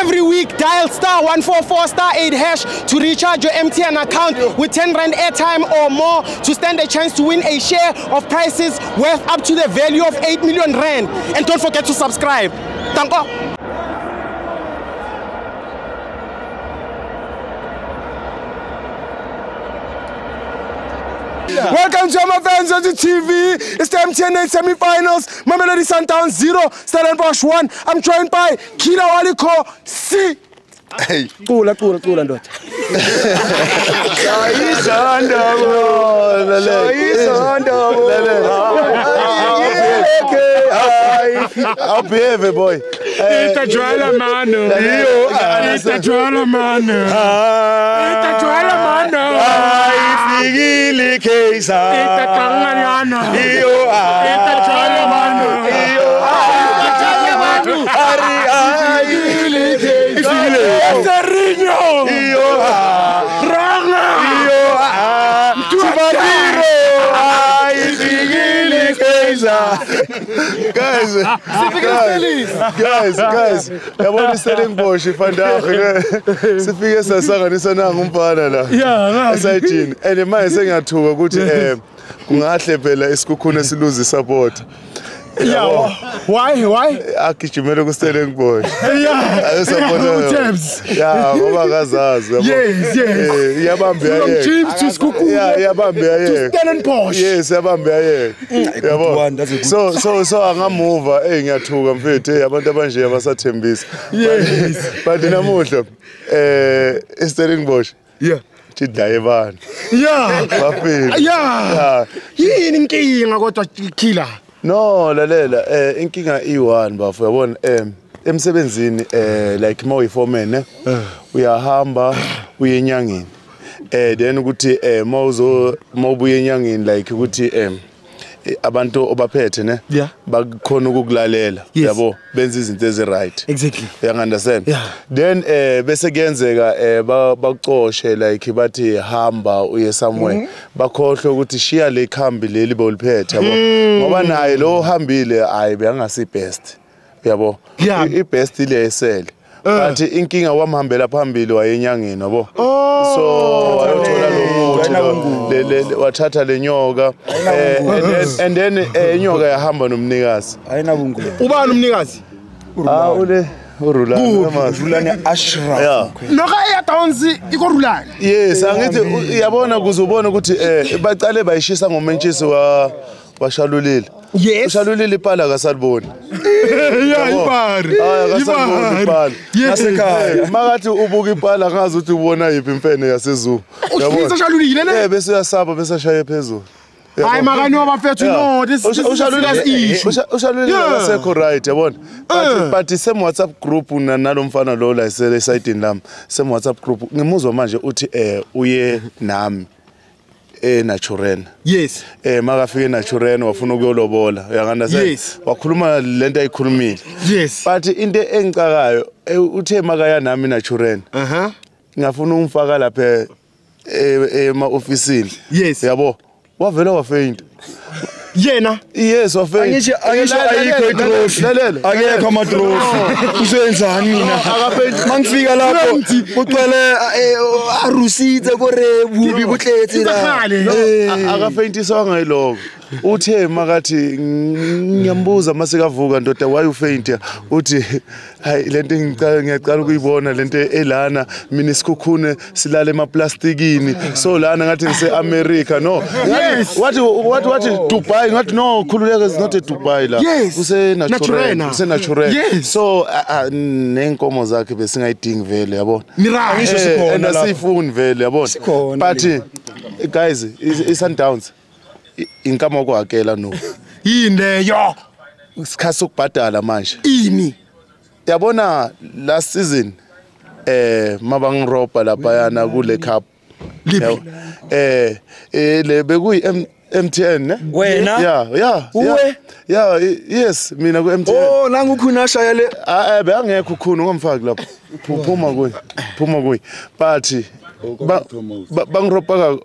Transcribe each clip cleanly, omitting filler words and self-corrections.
Every week, dial *144*8# to recharge your MTN account with 10 Rand airtime or more to stand a chance to win a share of prizes worth up to the value of 8 million Rand. And don't forget to subscribe. Danko. Welcome to my fans on the TV. It's the MTN 8 semi-finals. Mamelodi Sundowns 0, Stellenbosch 1. I'm joined by Killer Waliko C. Hey. Cula, cula, cula, ndoda. I'll behave, boy. Itajwala mano. Itajwala mano. Itajwala mano. Ifikile Kaizer. Itakanganyana. Itajwala mano. Itajwala mano. Ari ifikile Kaizer. Serinho. Ranga. Tubadiro. Ifikile Kaizer. Guys, guys, guys, yabona iStellenbosch vandag sifike sasanganisa nanga umfana la esayidini and manje sengiyathuka ukuthi kungahle phela isikhukhune siluze support. Yeah, why? Agijimele ku Stellenbosch. Yeah. Ayosupport. Yeah, ngoba akazazi yabo. Yes, yes. Iyabamba From yayeka. Chiefs to Skuku. Yeah, iyabamba To yayeka. Stellenbosch. Yes, yabamba yayeka. Yabo. So angamuva ngiyathuka mfethu abantu abanje abasathembisa. Yes. But namuhla iStellenbosch. Yeah. Chidayebana. Yeah. Bafile. Yeah. Yini inkinga kodwa Killer? No, lalela inkinga i1 bafo yabona emsebenzini like mawuyiforeman ne uyahamba uye enyangeni then ukuthi mawuzo mawubuye enyangeni like ukuthi abantu obaphethe ne bakhona ukukulalela yabo benza izinto ezi right. Exactly. You understand? Then bese kuyenzeka bakucoshe like bathi hamba uye somewhere bakhohle ukuthi shiya le khambi leli boliphethe yabo ngoba naye lo uhambile hayi bengasi best yabo I best ile esele but inkinga wamhambela phambili wayenyangeni yabo so wayothola lo muthi wathatha le nyoka and then inyoka yahamba nomnikazi. Ayinabungozi. Ubani umnikazi? Ule uRulani. Rulani Ashraf. Noka eya Downs iko Rulani. Yes, angithi uyabona kuze ubone ukuthi baqale bayishisa ngomentshisi wa washalulile. Yes. Ushalulile ipala akasaliboni. Yeah, ipari. Akasaliboni ipala. Nasekhaya. Makathi ubuka ipala ngazi ukuthi ubona yiphi imfene yaseZoo. Ushisa ushalulile ne? Bese uyasaba bese ashaye phezulu. Hayi makani bafethu no this is issue. Ushalulile akasekho right yabona. But same WhatsApp group nalomfana lo la esayidini lami. Same WhatsApp group ngimuzwa manje uthi uye nami eNaturena. Yes. Makafike eNaturena wafuna ukuyolobola. Uyangandastand? Yes. Wakhuluma lento ayikhulumile. Yes. But into engicakayo uthe makaya nami eNaturena. Ngafuna ungifaka lapha ema officeini. Yes. Yabo. Wavela wafaint. Yena? Yes, wafaint. Angisho ayikho itrophy. Akekho ama trophy. Usenzani mina? Mangifika lapho kucwele arusitse kore bubi butletse la. Akafaintiswanga yiloko. Uthe makathi ngiyambuza masekavuka ndoda why ufaint uthi hayi lento ngiyaqala ukuyibona lento elana mina isikhukhune silala emaplastikini so lana ngathi ngise America no wathi wathi Dubai ngathi no khululeka is not a Dubai la kuse Naturena kuse Naturena so nenkomo zakhe besingayidingi vele yabona ngisho sikhona la asifuni vele yabona but guys i Sundowns inkama kwakela no yini leyo isikhathi sokubhadala manje ini yabona last season mabangiroba lapha yana kule cup le bekuyi MTN ne wena yeah uwe yeah yes mina ku MTN oh nangu khona ashaya le bengekho khona ungamfaki lapho phuma kuyi but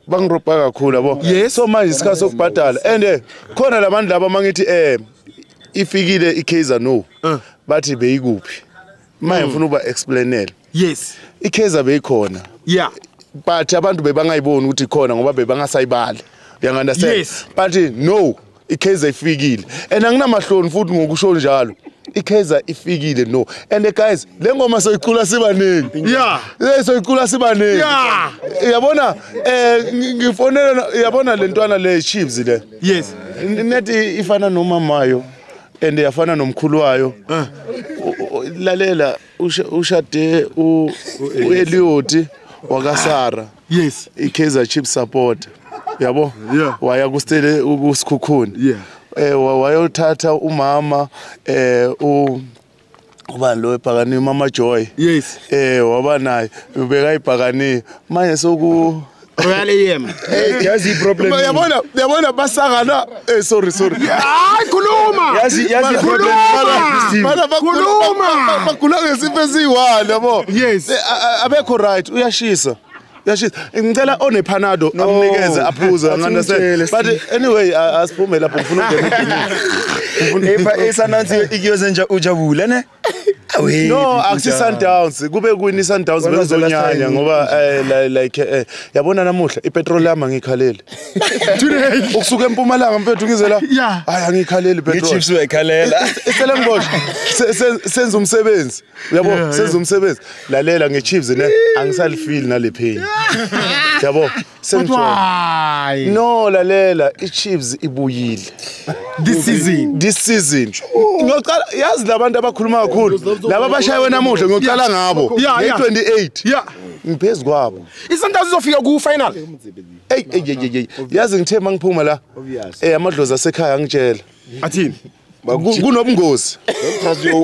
bangiropa kakhulu yabo so manje isikhathi sokubhadala and khona labantu laba mangithi ifikile iKaizer no bathi beyikuphi Manje ngifuna uba explainele. Yes. iKaizer beyikhona. Yeah. But abantu bebangayiboni ukuthi ikhona ngoba bebangasayibali. You understand? Yes. But no, iKaizer ifikile. And anginamahloni futhi ngokusho njalo. iKaizer ifikile no. And guys, le ngoma soyicula sibaningi. Yeah. Le soyicula sibaningi. Yeah. Yabona ngifonela yabona lentwana le Chiefs le. Yes. Nethi ifana nomamayo and yafana nomkhulu wayo. Lalela ushade uEliot wakasara. Yes. iKaizer Chiefs support. Yabo? Yeah. Waya kustele ukusikhukhuni. Yeah. Wayothatha umama ubani lo ebhakani Mama Joy. Yes. Waba naye ubekayibhakani manje soku Royal AM. Yazi problem. Yabona basangana sorry. Hayi khuluma. Yazi problem. Khuluma. Bagula ngesifo esiyi-1 yabo. Yes. Abekho right uyashisa. Ngicela onepanado amnikeze aphuze understand. But anyway asiphume lapho ngifuna ukungena. Efa eSundowns ikiyozenja ujabule ne? No, akusi Sundowns. Kube kuwini Sundowns bezonyanya ngoba like yabona namuhla ipetrol yami angikhaleli. Ukusuka eMpumalanga mfethu ngize la. Hayi angikhaleli petrol. IChiefs uyayikhalela. Stellenbosch senza umsebenzi. Yabo senza umsebenzi. Lalela ngeChiefs ne angisalifeel nale pain. Yabo why? No lalela iChiefs ibuyile. This season. This season. Ngiyocala yazi labantu abakhuluma kakhulu. Laba abashayiwe namuhla ngiyocala ngabo. Nge-28. Yeah. Ngiphezulu kwabo. ISundowns izofika ku final. Ey. Yazi ngithe mangiphuma la. Amadlozi asekhaya angitshela. Athini? Kunobungozi.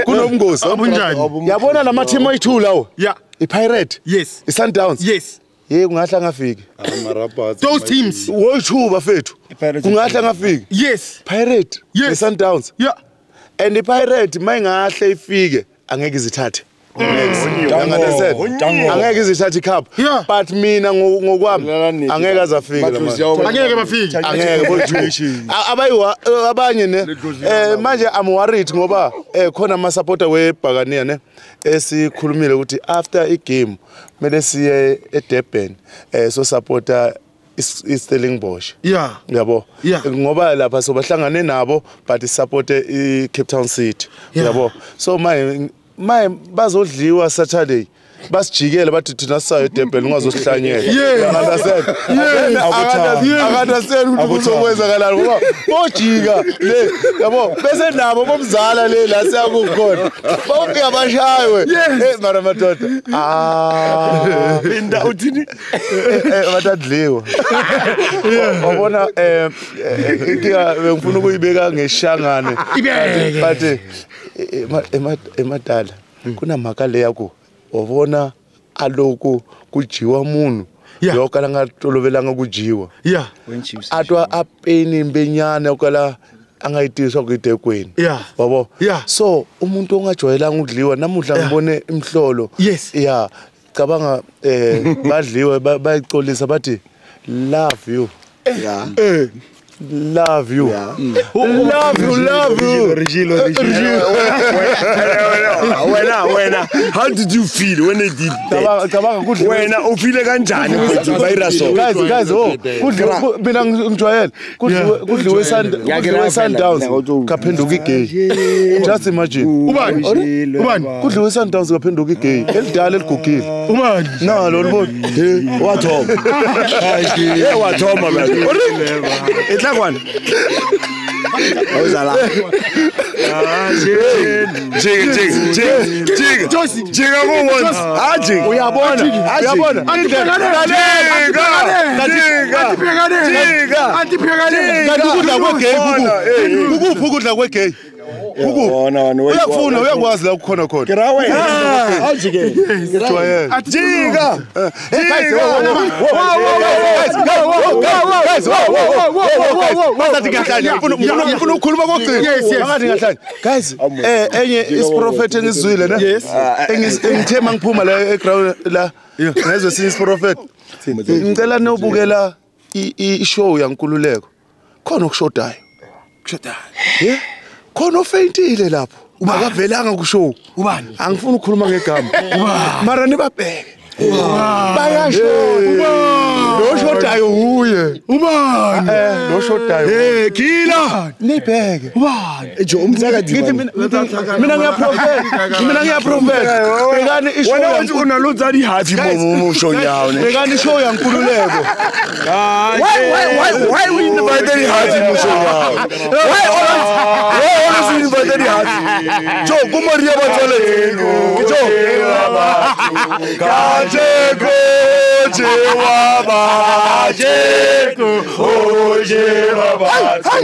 Kunobungozi. Obunjani? Yabona lama team ayi2 lawo. Yeah. iPirate. Yes. iSundowns. Yes. Ye kungahle angafiki. Those teams. Woyi2 bafethu. Kungahle angafiki. Yes. Pirate. Yes. iSundowns. Yeah. And iPirate mayingahle ifike angeke izithathe. Angeke izithathe icup. But mina ngokwami angeke azafike la. Angeke bafike. Angeke boju. Abayiwa abanye ne manje I'm worried ngoba khona ama supporter weBhakaniya ne esikhulumile ukuthi after igame mele siye eDurban so supporter iStellenbosch. Yeah. Yabo. Yeah. Ngoba lapha sobahlangane nabo but support iCape Town City. Yabo. So my bazodliwa Saturday. Basijikele bathi thina sisayo eDurban ungazosihlanyela. Understand? Understand ukuthi kuzokwenzakalani ngoba bojika le yabo bese nabo bomzala le la siyakukhona. Bonke abashaywe. Mara madoda. Inda uthini? Batadliwa. Wabona inkinga bengifuna ukuyibeka ngeshangane. But emadala kunamaka le yakho wabona aloku kujiwa munhu yokala nga tolovelanga kujiwa. Yeah. Atwa apeni mbenyana yokala angayitiswa kuyidekweni. Yabo. So umuntu ongajwayelanga ukudliwa namuhla ngibone imhlolo. Yes. Yeah. Cabanga badliwe bayicolisa bathi love you. Yeah. Love you. Yeah. Love you, love you. Regilo. Wena. How did you feel when they did that? Wena ufile kanjani mfethu virus? Guys, oh, mina ngijwayele. Kudliwe Sundowns kaphenduka igay. Just imagine. Ubani? Kudliwe Sundowns kaphenduka igay. Elidala eligugile. Ubani? Nalo libona. Wathoma. Hayi, wathoma man. One. Uyakufuna uyakwazi la kukhona khona. Jika. Ngifuna ukukhuluma kokugcina. Ngathi ngahlanye. Guys, enye isiprofet engizwile ne? Engithe mangiphuma la eground la ngezwe sinye isiprofet. Ngicela nobukela i-show yaNkululeko. Khona okushodayo. Kushodayo. Yeah. Khona ofeyintile lapho. Akavelanga ku show. Ubani? Angifuni ukukhuluma ngegama. Mara nibabheke. Bayashoda. Lo shodayo uye. Ubani? Lo shodayo. Hey, Killer. Nibheke. Ubani? Jo umtsakadi. Mina ngiyaprofeta. Mina ngiyaprofeta. Bhekani ishow. Wena uthi unalutsa dihafi mo show yawo ne. Bhekani ishow yankululeko. Why we invited dihafi mo show yawo? Why always we invited dihafi? Jo kumaria ba tsole. Jo. Kajeko jewa ba jeko o jewa ba ka.